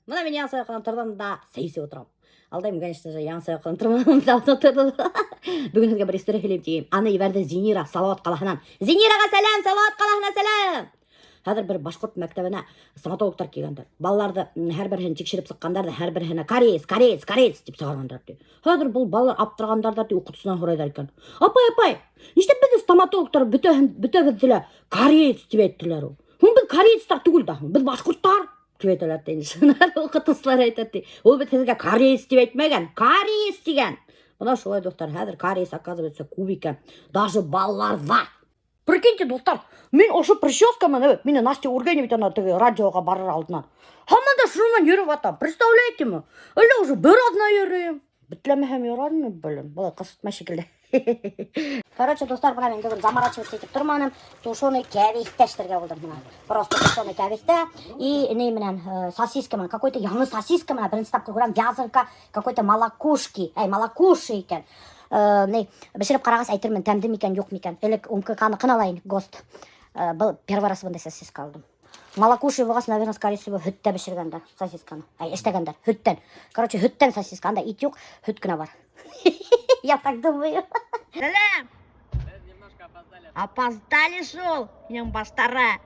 Бына мин яңыса йоҡонан торҙом да сәй эсеп ултырам. Алдайым, конечно же, яңыса йоҡонан торманым, давно торҙом. Бөгөн һеҙгә бер история һөйләйем тием. Аны ебәрҙе Зинира Салауат ҡалаһынан. Зинираға сәләм, Салауат ҡалаһына сәләм. Хәҙер бер башҡорт мәктәбенә стоматологтар килгәндәр. Балаларҙы һәр береһен тикшереп сыҡҡандар ҙа, һәр береһенә кариес, кариес, кариес тип сығарғандар ти. Хәҙер был балалар аптырағандар ҙа ти, уҡытыусынан һорайҙар икән. Апай, апай, нишләп беҙҙе стоматологтар бөтәһен, бөтәбеҙҙе лә кариес тип әйттеләр ул? Һуң беҙ кариестар түгел дә һуң, беҙ башҡорттар тип әйтәләр ти. Шунан уҡытыусылар әйтә ти. Ул бит һеҙгә кариес тип әйтмәгән, кариес тигән. Бына шулай, дуҫтар, хәҙер кариес, оказывается, күп икән. Даже балаларҙа. Прикиньте, дуҫтар, мин ошо прическа менән, мине Настя үргәйне бит ана теге радиоға барыр алдынан. Һаман да шуның менән йөрөп ятам. Представляете мы? Әллә уже бер аҙна йөрөйөм. Бөтләмәһәм ярармы, белем. Былай ҡысытмай шикелле. Короче, дуҫтар, бына мин бөгөн заморачиваться итеп торманым. Тушеный кәбеҫтә эшләргә булдым бына. Просто тушеный кәбеҫтә и ни менән сосиска менән, какой-то яңы сосиска менән беренсе тапҡыр күрәм, вязанка, какой-то молокушки, әй, молокуши икән. Ни, бешереп ҡарағас әйтермен, тәмле микән, юҡ микән. Элек УМКК-ныҡын ала инек, ГОСТ. Был первый раз бындай сосиска алдым. Молокуши булғас, наверное, скорее всего, һөттә бешергәндәр сосисканы. Әй, эшләгәндәр, һөттән. Короче, һөттән сосиска, анда ит юҡ, һөт кенә бар. Я так думаю. Сәләм! Опоздали шул, минең баштары.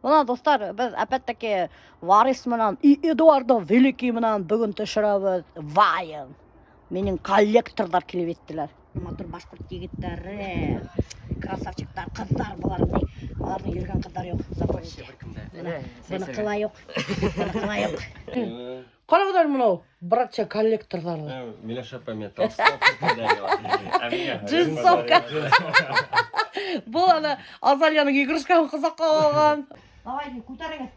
Бына, дуҫтар, беҙ опять-таки Варис менән и Эдуардо Великий менән бөгөн төшөрәбеҙ вайн. Минең коллекторҙар килеп еттеләр. Матур башҡорт егеттәре, красавчиктар, ҡыҙҙар былар ни. Аларҙың йөрөгән ҡыҙҙары юҡ, запомните. Бына, быныҡы ла юҡ, быныҡы ла юҡ. Ҡарағыҙ әле мынау, братья коллекторҙарҙы. Миләүшә апай мне толстовку подарила. А меня Джинсовка. Был ана Азалияның игрушкаһын ҡосаҡҡа алған. Давай, күтәрегеҙ.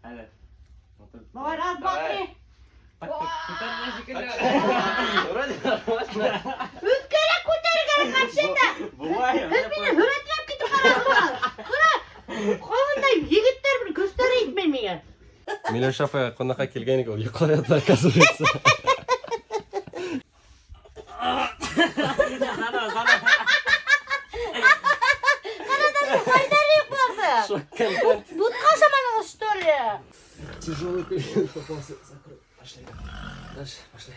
Әле. Давай, раз, два, три. Вроде нормально. Өҫкәрәк күтәрегеҙ вообще-то. Бывает. Һеҙ мине һүрәтләп китеп бараһығыҙ. Ҡара, ҡалындай егеттәр бер көстәре етмәй миңә. Миләүшә апайға ҡунаҡҡа килгән икән, ул йоҡлап ята, оказывается. Хәлдәре юҡ быларҙы. Шок контент. Бутҡа ашаманығыҙ, что ли? Тяжелый клиент попался. Закрой. Пошли. Дальше, пошли.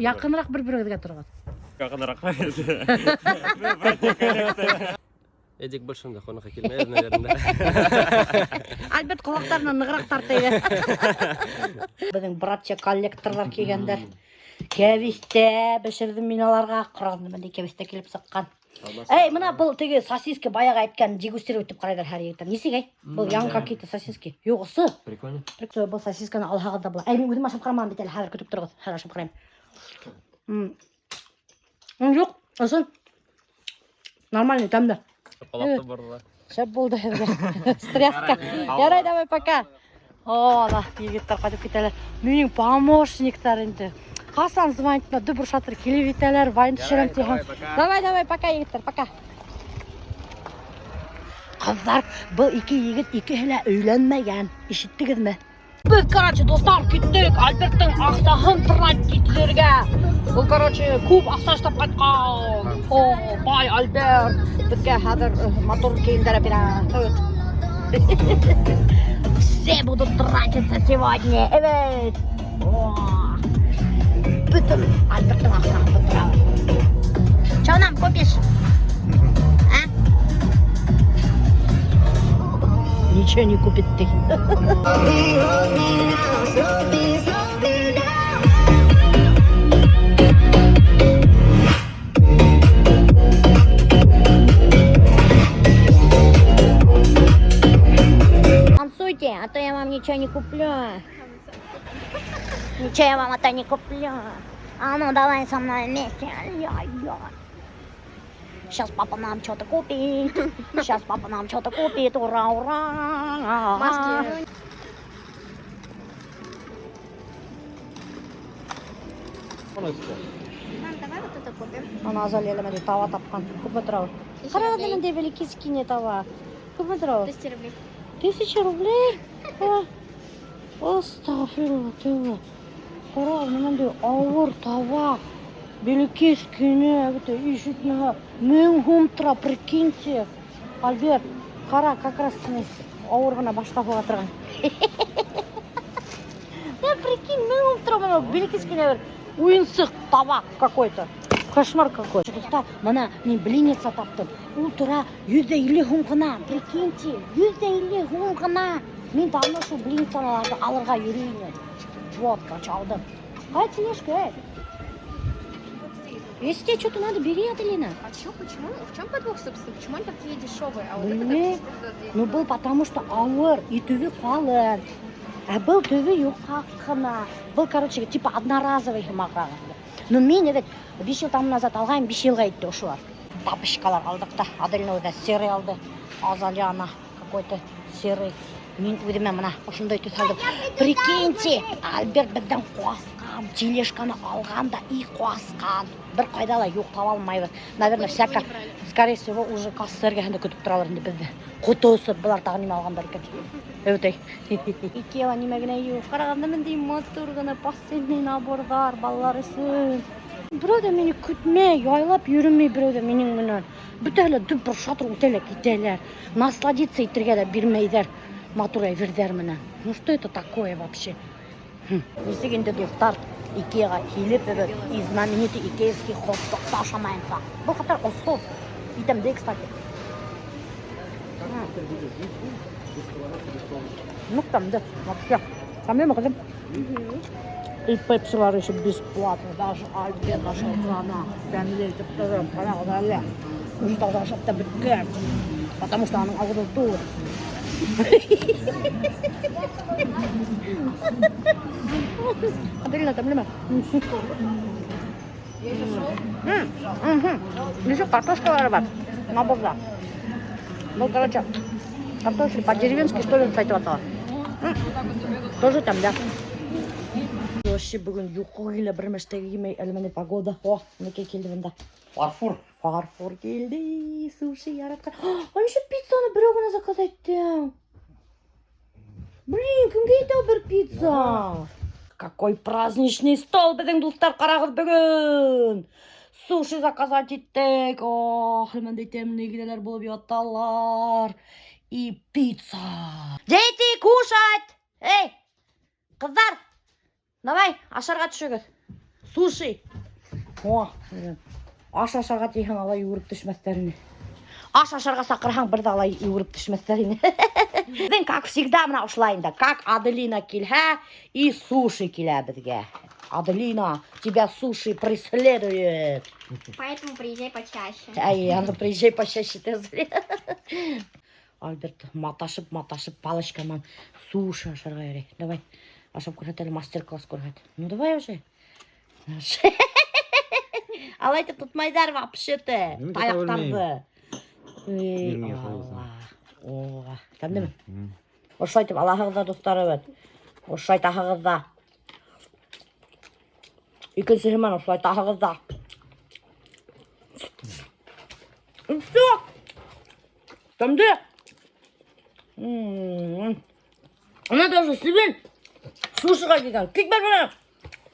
Яҡыныраҡ бер-берегеҙгә тороғоҙ. Яҡыныраҡ. Эдик больше унда ҡунаҡҡа килмәй, наверное. Альберт ҡолаҡтарынан нығыраҡ тарта ине. Беҙҙең братья коллекторҙар килгәндәр. Кәбеҫтә бешерҙем мин аларға. Ҡарағыҙ, ниндәй кәбеҫтә килеп сыҡҡан. Эй, бына был теге сосиски баяғы әйткән дегустировать итеп ҡарайҙар һәр егеттәр. Нисек, әй? Был яңы какие-то сосиски. Юҡ, ысы. Прикольно. Прикольно, был сосисканы алһағыҙ ҙа була. Әй, мин үҙем ашап ҡараманым бит әле, хәҙер көтөп тороғоҙ. Хәҙер ашап ҡарайым. Юҡ, ысын. Нормальный, тәмле. Ҡолаҡты борҙо. Шәп булды һеҙгә. Стряска. Ярай, давай, пока. О, ана, егеттәр ҡайтып китәләр. Минең помощниктар инде. Ҡасан звонить итмә, дөбөр шатыр килеп етәләр, вайн төшөрәм тиһәң. Давай, давай, пока, егеттәр, пока. Ҡыҙҙар, был ике егет икеһе лә өйләнмәгән. Ишеттегеҙме? Беҙ, короче, дуҫтар, киттек Альберттың аҡсаһын тратить итергә. Ул, короче, күп аҡса эшләп ҡайтҡан. О, бай Альберт. Беҙгә хәҙер матур кейемдәр бирә. Все будут тратиться сегодня. Evet. О, бөтөн Альберттың аҡсаһын бөтөрәбеҙ. Что нам купишь? А? Ничего не купит ты. Танцуйте, а то я вам ничего не куплю. Ничего я вам это не куплю. А ну давай со мной вместе. Сейчас папа нам что-то купит. Сейчас папа нам что-то купит. Ура, ура. Маски. Мам, давай вот это купим. Ана Азалия әллә таба тапҡан. Күпме тора ул? Ҡара, ниндәй бәләкәй таба. Күпме тора ул? 1000 рублей. 1000 рублей? Астағфирулла, тәүбә. Ҡара, ниндәй ауыр таба. Бәләкәй генә, бөтә ишетмәһә. 1000 һум тора, прикиньте. Альберт, ҡара, как раз ауыр ғына башҡа һуға торған. Прикинь, 1000 һум тора бына бер кескенә бер уйынсыҡ табаҡ какой-то. Кошмар какой. Дуҫтар, бына мин блинница таптым. Ул тора 150 һум ғына. Прикиньте, 150 һум ғына. Мин давно шул блинницаларҙы алырға йөрөйөм. Вот, короче, алдым. Ҡайҙа тележка, эй? Если тебе что-то надо, бери, Аделина. А чё, почему? В чем подвох, собственно? Почему они такие дешевые? А вот это Белмәйем. так что Ну, был потому что ауыр и төбө ҡалын. Ә был төбө йоҡа ғына. Был, короче, типа одноразовый һымағыраҡ. Ну, мин бит 5 йыл тому назад алғайным, 5 йылға етте ошолар. Тапочкалар алдыҡ та. Аделина үҙе серый алды. Азалияна какой-то серый. Мин үҙемә бына ошондай төҫ алдым. Прикиньте, Альберт беҙҙән ҡасҡан, тележканы алған да и ҡасҡан. Бер ҡайҙа ла юҡ, таба алмайбыҙ. Наверное, всяко, скорее всего, уже касса эргәһендә көтөп торалар инде беҙҙе. Ҡото осоп, былар тағы нимә алғандар икән. Өтей. Икеала нимә генә юҡ. Ҡарағанда бындай матур ғына постельный наборҙар балалар өсөн. Берәү ҙә мине көтмәй, яйлап йөрөмәй берәү ҙә минең менән. Бөтәһе лә дөпөр шатыр үтә лә китәләр. Насладиться итергә лә бирмәйҙәр матур әйберҙәр менән. Ну что это такое вообще? Нисек инде, дуҫтар, Икеаға килеп бөгөн и знаменитый икеевский хот-дог ашамайынса. Был хәтәр осһоҙ. И тәмле, кстати. Как ты теперь будешь жить без сковородки, без полочки? Ну, тәмле, вообще. Тәмлеме, ҡыҙым? И пепсилар еще бесплатно, даже Альберт ашап. Тәмле итеп тороп, ҡарағыҙ әле. Уже тогда ашап та бөткән. Потому что уның ауыҙы тулы. Аделина, тәмлеме? Еще картошкалары бар наборҙа. Ну, короче, картофель по-деревенски, что ли, әйтеп атала. Тоже там, да. Вообще бөгөн йоҡо килә, бер мәштәге килмәй, әле менә погода. О, бынакәй килде бында. Фарфор. Фарфор килде, суши яратҡан. А еще пиццаны берәү генә заказ иттем. Блин, кемгә етә бер пицца? Какой праздничный стол беҙҙең, дуҫтар, ҡарағыҙ бөгөн. Суши заказать иттек. Ох, бындай тәмле генәләр булып яталар. И пицца. Дети, кушать! Эй, ҡыҙҙар, давай, ашарға төшөгөҙ. Суши. О, аш ашарға тиһәң, алай йүгереп төшмәҫтәр ине. Аш ашарға саҡырһаң, бер ҙә алай йүгереп төшмәҫтәр ине. Беҙҙең, как всегда, бына ошолай инде. Как Аделина килһә, и суши килә беҙгә. Аделина, тебя суши преследует. Поэтому приезжай почаще. Ай, аны приезжай почаще тиҙ. Альберт маташып, маташып палочка менән суши ашарға йөрөй. Давай, ашап күрһәт әле, мастер-класс күрһәт. Ну давай уже. Алай итеп тотмайҙар вообще-то. Мин тота Таяҡтарҙы. Эй, Бирмәй ҡаласың. Алла. О, тәмлеме? Ошолай итеп алаһығыҙ ҙа, дуҫтар, бит. Ошолайтаһығыҙ ҙа. Икенсеһе менән ошолайтаһығыҙ ҙа. И все. Тәмле. Ана даже себен сушиға килгән. Кит бер менән.